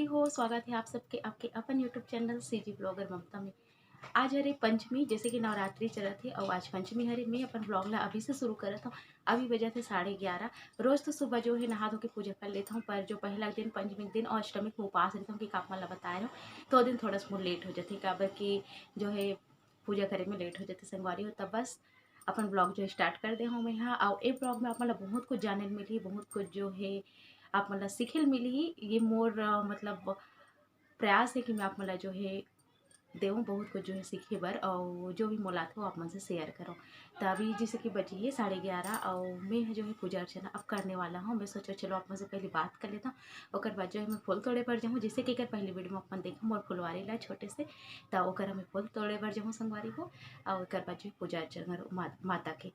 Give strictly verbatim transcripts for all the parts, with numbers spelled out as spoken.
हो, स्वागत है आप सबके आपके अपन YouTube चैनल सीजी ब्लॉगर ममता में। आज हरे पंचमी, जैसे कि नवरात्रि चलत हे अउ आज पंचमी हरे। मैं अपन ब्लॉग ला अभी से शुरू करत हूँ। अभी बजत हे साढ़े ग्यारह। रोज तो सुबह जो है नहा धो के पूजा कर लेता हूँ, पर जो पहला दिन पंचमी के दिन और अष्टमी के उपास रहता हूँ कि आप मन ला बताए रहूँ, तो दिन थोड़ा सा मोर लेट हो जाते, काबर कि जो है पूजा करे में लेट हो जाते संगवारी हो। तब बस अपन ब्लॉग जो स्टार्ट कर दे हूँ मैं यहाँ। और ए ब्लॉग में आप मन ला बहुत कुछ जाने ल मिली, बहुत कुछ जो है आप मन ला सीखे ल मिली। ये मोर अ, मतलब प्रयास है कि मैं आप मन ला जो है देऊँ बहुत कुछ जो है सीखे बर, और जो भी मोला आथे वो आप मन से शेयर करूँ। त अभी जैसे कि बजी है साढ़े ग्यारह, और मैं जो है पूजा अर्चना अब करने वाला हूँ। मैं सोचो चलो आप मन से पहले बात कर लेता हूँ, ओकर बाद जो है मैं फूल तोड़े बर जाऊँ। जैसे कि एकर पहली वीडियो में अपन देखा मोर फुलवारी ला छोटे से, त ओकर मैं फूल तोड़े बर जाऊँ संगवारी हो, और ओकर बाद जो है पूजा अर्चना करूँ मा-, माता के।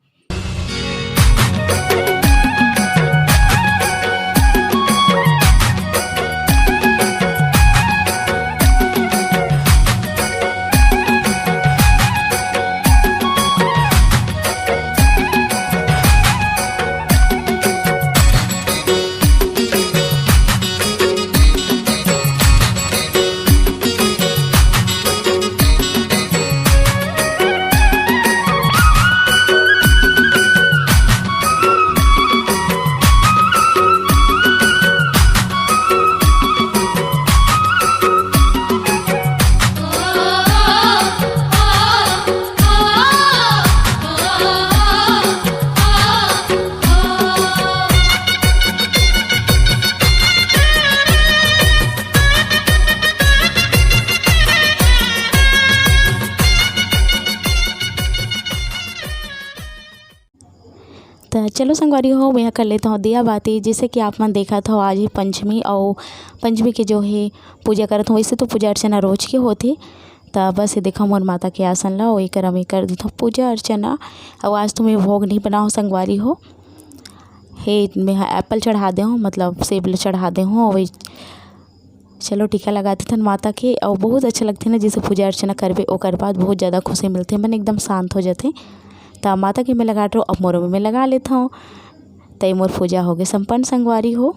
त चलो संगवारी हो, मैं कर लेता हूँ दिया बाती। जैसे कि आप मन देखत हो, आज ही पंचमी, और पंचमी के जो है पूजा करत हूँ। वैसे तो पूजा अर्चना रोज के होथे, त बस ये देखा मोर माता के आसन ला, ओकर में कर देता हूँ पूजा अर्चना। और आज तो मैं भोग नहीं बनाओ संगवारी हो, हे मैं एप्पल चढ़ा दे हूँ, मतलब सेब ल चढ़ा दे हूँ। और चलो टीका लगा देथन माता के, और बहुत अच्छा लगथे ना, जैसे पूजा अर्चना करबे ओकर बाद बहुत ज़्यादा खुशी मिलथे, मन एकदम शांत हो जाथे। त माता के मैं लगा रहो, अब मोरो में मैं लगा लेता हूँ। त ये मोर पूजा हो गए संपन्न संगवारी हो।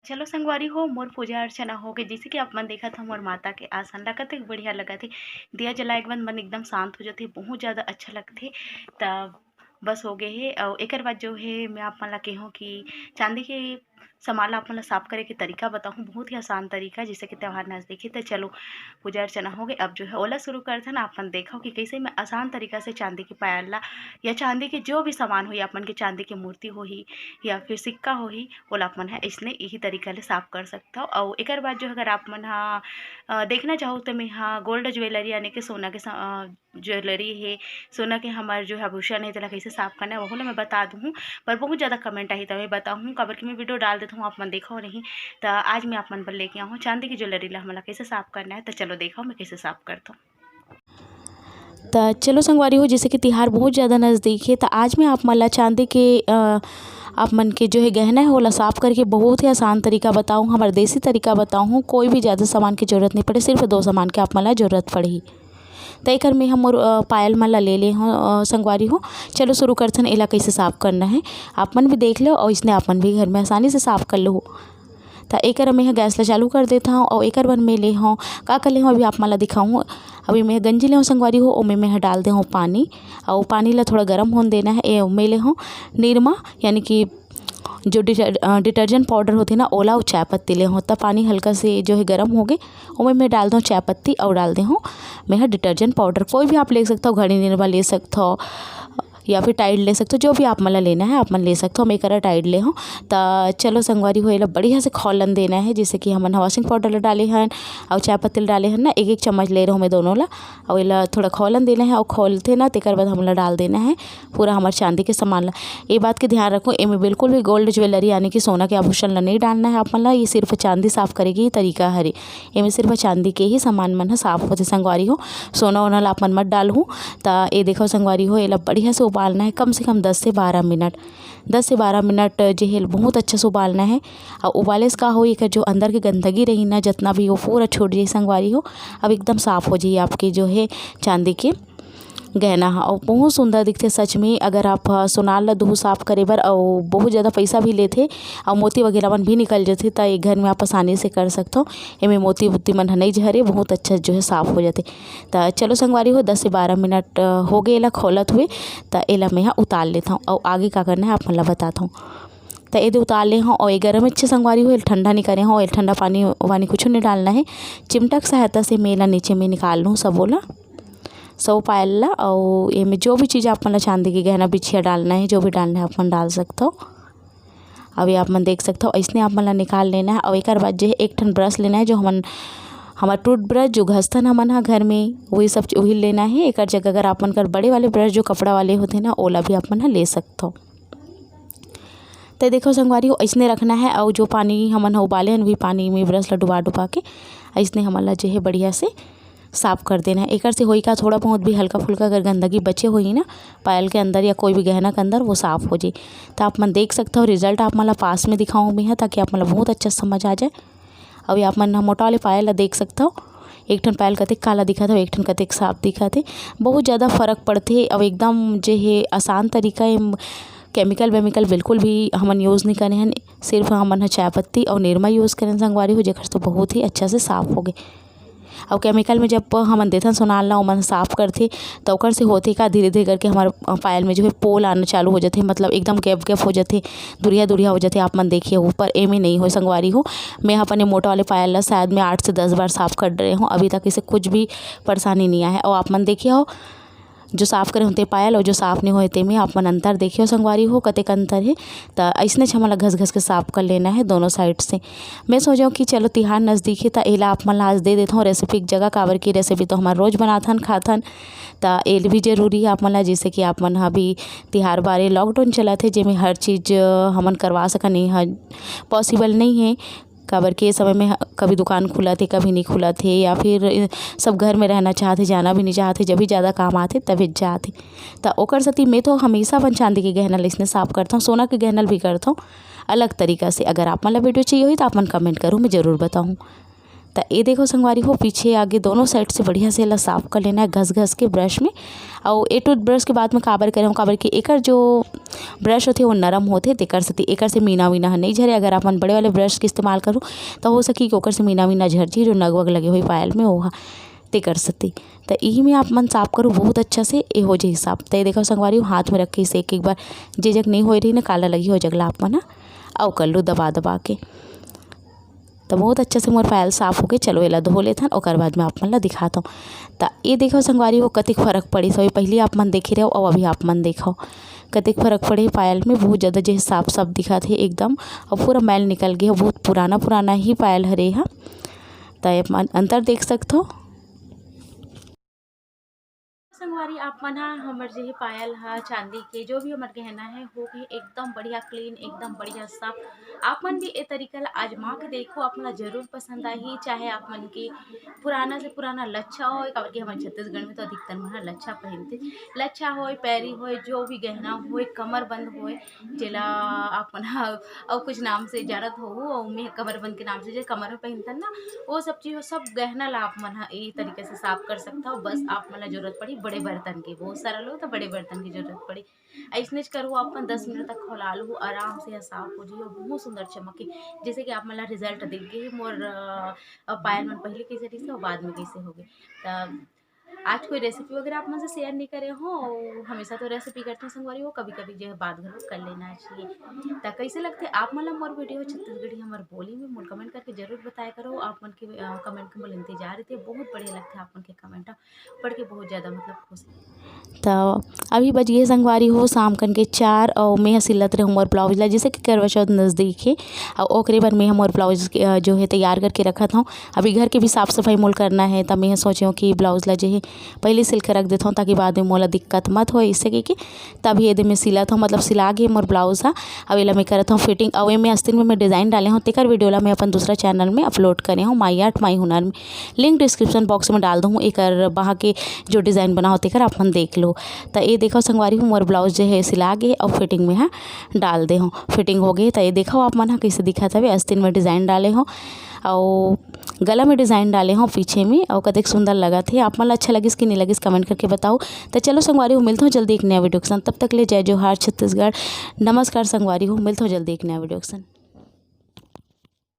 चलो संगवारी हो, मोर पूजा अर्चना हो गए, जैसे कि आप मन देखत हो मोर माता के आसन ला कतेक बढ़िया लगत हे। दिया जलाए के बाद मन एकदम शांत हो जाथे, बहुत ज़्यादा अच्छा लगथे। त बस हो गए हे। और एकर बाद जो है मैं आप मन ला कहूँ कि चांदी के सामान ला आप मन ला साफ करे के तरीका बताहूँ, बहुत ही आसान तरीका। जैसे कि त्यौहार नजदीक हे, त चलो पूजा अर्चना हो गए, अब जो है ओला शुरू करथन। आप मन देखो कि कैसे मैं आसान तरीका से चांदी के पायल ला या चांदी के जो भी सामान होही, आप मन के चांदी के मूर्ति होही या फिर सिक्का होही, ओला आप मन है इसने यही तरीका ले साफ कर सकता हो। और एकर बाद जो अगर आप मन हा अ, देखना चाहो तो मैं हा गोल्ड ज्वेलरी यानी कि सोना के सा-, अ, ज्वेलरी हे, सोना के हमर जो आभूषण हे, तेला कैसे साफ करना है, वहू ला मैं बता दूहूँ। पर बहुत ज़्यादा कमेंट आही, त मैं बताहूँ, काबर कि मैं वीडियो डाल देता हूँ, आप मन देखो नहीं। त आज मैं आप मन बर लेके आहूँ चांदी की ज्वेलरी ला, हमन ला कैसे साफ करना है। त चलो देखो, मैं कैसे साफ करता हूँ। त चलो संगवारी हो, जैसे कि तिहार बहुत ज़्यादा नज़दीक हे, त आज मैं आप मन ला चांदी के, अ, आप मन के जो है गहना है, ओला साफ करके बहुत ही आसान तरीका बताऊँ, हमर देसी तरीका बताऊँ। कोई भी ज़्यादा सामान की जरूरत नहीं पड़े, सिर्फ दो सामान के आप मन ला जरूरत पड़ही। त एकर में हम मोर, अ, पायल मन ला ले ले हों, अ, संगवारी हो। चलो शुरू करथन, एला कैसे साफ करना है, आप मन भी देख लो और इसने आप मन भी घर में आसानी से साफ कर लो। त एकर में ह गैस ला चालू कर देता हूँ और एकर बर में ले हों, का कर ले हों, अभी आप मन ला दिखाऊँ। अभी मैं गंजी ले हों संगवारी हो, ओमे मैं ह डाल दे हों पानी, और पानी ला थोड़ा गर्म होन देना है। ए, मैं ले हों निरमा, यानी कि जो डिटर-, अ, डिटर्जेंट पाउडर होथे ना, ओला अउ चाय पत्ती ले हों। त पानी हल्का से जो है गरम होगे, ओमे मैं डाल दे हों चाय पत्ती अउ डाल दे हों मैं ह डिटर्जेंट पाउडर। कोई भी आप ले सकथव, घड़ी निरमा ले सकथव या फिर टाइड ले सकथव, जो भी आप मन ला लेना है आप मन ले सकथव। मैं करा टाइड ले हों। त चलो संगवारी हो, एला बढ़िया से खौलन देना है, जैसे कि हमन ह वॉशिंग पाउडर ला डाले हन अउ चाय पत्ती ला डाले हन ना, एक एक चम्मच ले रहे हों मैं दोनों ला। अउ एला थोड़ा खौलन देना है, अउ खौलथे ना, तेकर बाद हमला डाल देना है पूरा हमर चांदी के सामान ला। ये बात के ध्यान रखो, एमे बिल्कुल भी गोल्ड ज्वेलरी यानी कि सोना के आभूषण ला नहीं डालना है आप मन ला। ये सिर्फ चांदी साफ करे के ही तरीका हरे। एमे सिर्फ चांदी के ही सामान मन ह साफ होथे संगवारी हो, सोना ओना ला आप मन मत डालहू। त ये देखो संगवारी हो, एला बढ़िया से उबालना है कम से कम दस से बारह मिनट। दस से बारह मिनट जे है बहुत अच्छा से उबालना है। और उबाले से का हो, एकर जो अंदर के गंदगी रही ना, जितना भी वो पूरा छूट जाई संगवारी हो। अब एकदम साफ हो जाई आपके जो है चांदी के गहना ह, अउ बहुत सुंदर दिखथे सच में। अगर आप ह सोनार ला दुहू साफ करे बर, अउ बहुत ज़्यादा पइसा भी लेथे, अउ मोती वगैरह मन भी निकल जथे, त ये घर में आप आसानी से कर सकथो। एमे मोती वोती मन ह नइ झरे, बहुत अच्छा जो है साफ हो जाथे। त चलो संगवारी हो, दस से बारह मिनट, अ, हो गए एला खोलत हुए, त एला मैं ह उतार लेथव, अउ आगे का करना है आप मन ला बताथव। त एदे उतार ले हव, अउ एकर में अच्छे संगवारी हो, एला ठंडा नहीं करे हव, एला ठंडा पानी वानी कुछ नहीं डालना है। चिमटा के सहायता से मैं एला नीचे में निकाल लूँ सबो ला, सब पायल ला। अउ एमे जो भी चीज़ आप मन ला, चांदी के गहना बिछिया डालना है, जो भी डालना है आप मन डाल सकथव। अभी आप मन देख सकथव, अइसने आप मन ला निकाल लेना है। अउ एकर बाद जे है एक ठन ब्रश लेना है, जो हमन, हमर टूथब्रश जो घसथन हमन ह घर में, वही सब, वही लेना है। एकर जगह अगर आप मन कर बड़े वाले ब्रश जो कपड़ा वाले होथे ना, ओला भी आप मन ह ले सकथव। त देखो संगवारी हो, अइसने रखना है। अउ जो पानी हमन ह उबाले हन, वही पानी में ब्रश ला डुबा डुबा के अइसने हमन ला जे है बढ़िया से साफ कर देना है। एकर से होई का, थोड़ा बहुत भी हल्का फुल्का अगर गंदगी बचे होही ना पायल के अंदर या कोई भी गहना के अंदर, वो साफ हो जाई। त आप मन देख सकथव, रिजल्ट आप मन ला पास में दिखाऊँ मैं ह, ताकि आप मन ला बहुत अच्छा समझ आ जाए। अउ ये आप मन ह मोटा वाले पायल ला देख सकथव, एक ठन पायल कतेक काला दिखत हे, एक ठन कतेक साफ दिखत हे। बहुत ज़्यादा फर्क पड़थे। अउ एकदम जे हे आसान तरीका ए, केमिकल वेमिकल बिल्कुल भी हमन यूज़ नहीं करे हन, सिर्फ हमन ह चाय पत्ती अउ निरमा यूज़ करेन संगवारी हो, जेकर से बहुत ही अच्छा से साफ हो गे। अउ केमिकल में जब हमन देथन सोनार ला, ओमन साफ करथे, त ओकर से होथे का, धीरे-धीरे करके हमर, अ, पायल में जो है पोल आना चालू हो जाथे, मतलब एकदम गैप-गैप हो जाथे, दुरिहा-दुरिहा हो जाथे। आप मन देखिए ऊपर, एमे नहीं होय संगवारी हो। मैं ह अपन ये मोटा वाले पायल ला शायद मैं आठ से दस बार साफ कर डरे हूँ, अभी तक इसे कुछ भी परेशानी नहीं आया है। अउ आप मन देखिए हो, जो साफ करे होते पायल अउ जो साफ नहीं होए, तेमे आप मन अंतर देखियो संगवारी हो, कतेक अंतर हे। त अइसने हमन ला घस-घस के साफ कर लेना है दोनों साइड से। मैं सोचेंव कि चलो तिहार नजदीक हे, त एला आप मन ला आज दे देथंव रेसिपी के जगह, काबर कि रेसिपी तो हमन रोज बनाथन, खाथन, त एल भी जरूरी हे आप मन ला। जैसे कि आप मन ह अभी तिहार बारे लॉकडाउन चलत हे, जेमे हर चीज, अ, हमन करवा सकन, ये ह पॉसिबल नहीं हे, काबर कि ये समय में ह-, कभी दुकान खुलत हे, कभी नहीं खुलत हे, या फिर, अ, सब घर में रहना चाहत हे, जाना भी नहीं चाहत हे, जब भी ज़्यादा काम आथे, तभी जात हे। त ओकर सेती मैं तो हमेशा अपन चांदी के गहना ल इसने साफ करथंव, सोना के गहना ल भी करथंव अलग तरीका से। अगर आप मन ला वीडियो चाहिए होही, त आप मन कमेंट करो, मैं जरूर बताहूँ। त ये देखो संगवारी हो, पीछे आगे दोनों साइड से बढ़िया से एला साफ कर लेना है घस घस के ब्रश में। अउ ये टूथब्रश के बात में काबर करे हूँ, काबर कि एकर जो ब्रश होथे, वो नरम होथे, तेकर सेती एकर से मीना वीना ह नहीं झरे। अगर आप मन बड़े वाले ब्रश के इस्तेमाल करू, त हो सकी कि ओकर से मीना वीना झर जी, जो नग वग लगे होही पायल में, वो ह, तेकर सेती। त इही में आप मन साफ करू बहुत अच्छा से, ए हो जाही साफ। त ये देखो संगवारी हो, हाथ में रखे से एक एक बार जे जग नहीं होए रही ना, काला लगी हो जगला आप मन ह, अउ कर लू दबा दबा के। त बहुत अच्छा से मोर पायल साफ होके, चलो एला धो लेथन, ओकर बाद में आप मन ला दिखात हूँ। त ये देखो संगवारी हो, कतिक फर्क पड़िस हवे, पहली आप मन देखे रहो, अउ अभी आप मन देखो कतिक फर्क पड़े पायल में, बहुत ज़्यादा जे साफ साफ दिखत हे एकदम, अउ पूरा मैल निकल गए हे, बहुत पुराना पुराना ही पायल हरे हा। त आप मन अंतर देख सकथो। संगवारी, आप मन ह हमर जे हे पायल ह चांदी के, जो भी हमर गहना हे, हो गए एकदम बढ़िया क्लीन, एकदम बढ़िया साफ। आप मन भी ए तरीका ला आजमा के देखो, आप मन ला जरूर पसंद आही। चाहे आप मन के पुराना से पुराना लच्छा होय, काबर कि हमर छत्तीसगढ़ में तो अधिकतर मन ह लच्छा पहिनथे। लच्छा होय, पैरी होय, जो भी गहना होय, कमरबंद होय, जेला आप मन ह अउ कुछ नाम से जानत होहू, अउ मैं कमरबंद के नाम से, जे कमर में पहिनथन ना, वो सब चीज, वो सब गहना ला आप मन ह ए तरीके से साफ कर सकथव। बस आप मन ला जरूरत पड़ी बड़े बर्तन के, बहुत सारा लोग तो बड़े बर्तन की जरूरत पड़ी। अइसनेच करहू, अपन दस मिनट तक खौला लहू, आराम से यह साफ हो जाही अउ बहुत सुंदर चमके। जैसे कि आप मन ला रिजल्ट दिख गे हे मोर, अ, अ, पायल मन पहले कैसे रहिस हे अउ बाद में कैसे हो गए। त आज कोई रेसिपी वगैरह आप मन से शेयर नहीं करे हो, अउ हमेशा तो रेसिपी करते हैं संगवारी हो, कभी कभी जो है बात घलो कर लेना चाहिए। त कैसे लगथे आप मन ला मोर वीडियो छत्तीसगढ़ी हमर बोली में, मोर कमेंट करके जरूर बताया करो। आप मन के, अ, कमेंट के मोला इंतजार रहिथे, बहुत बढ़िया लगथे आप मन के कमेंट, पढ़ के बहुत ज़्यादा मतलब खुश। त अभी बज गए संगवारी हो शाम कन के चार, अउ मैं ह सिलत रहे मोर ब्लाउज ला, जैसे कि करवा चौथ नजदीक हे, अउ ओकरे बर मैं ह मोर ब्लाउज के, अ, जो है तैयार करके रखत हूँ। अभी घर के भी साफ सफाई मोल करना है, त मैं ह सोचे हूँ कि ब्लाउज ला जो है पहले सिल के रख देथव, ताकि बाद में मोला दिक्कत मत होए। इससे कि, कि तभी एदे मैं सिलत हूँ, मतलब सिला गे मोर ब्लाउज हा। अब एला मैं करत हूँ फिटिंग, अउ एमे आस्तीन में मैं डिजाइन डाले हूँ, तेकर वीडियो ला मैं अपन दूसरा चैनल में अपलोड करे हूँ, माई आर्ट माई हुनर में। लिंक डिस्क्रिप्शन बॉक्स में डाल दूँ, एकर वहाँ के जो डिजाइन बना हो तेकर आप मन देख लो। त ये देखो संगवारी हो, मोर ब्लाउज जो है सिला गे अउ फिटिंग में हा डाल दे हूँ। फिटिंग हो गई, त ये देखो आप मन हा कैसे दिखत हवे, आस्तीन में डिजाइन डाले हूँ। अउ गला में डिजाइन डाले हों पीछे में, अउ कतेक सुंदर लगत हे। आप मन ला अच्छा लगिस कि नहीं लगिस, कमेंट करके बताओ। तो चलो संगवारी हो, मिलत हों जल्दी एक नया वीडियो के संग। तब तक ले जय जोहार छत्तीसगढ़, नमस्कार संगवारी हो, मिलत हों जल्दी एक नया वीडियो के संग।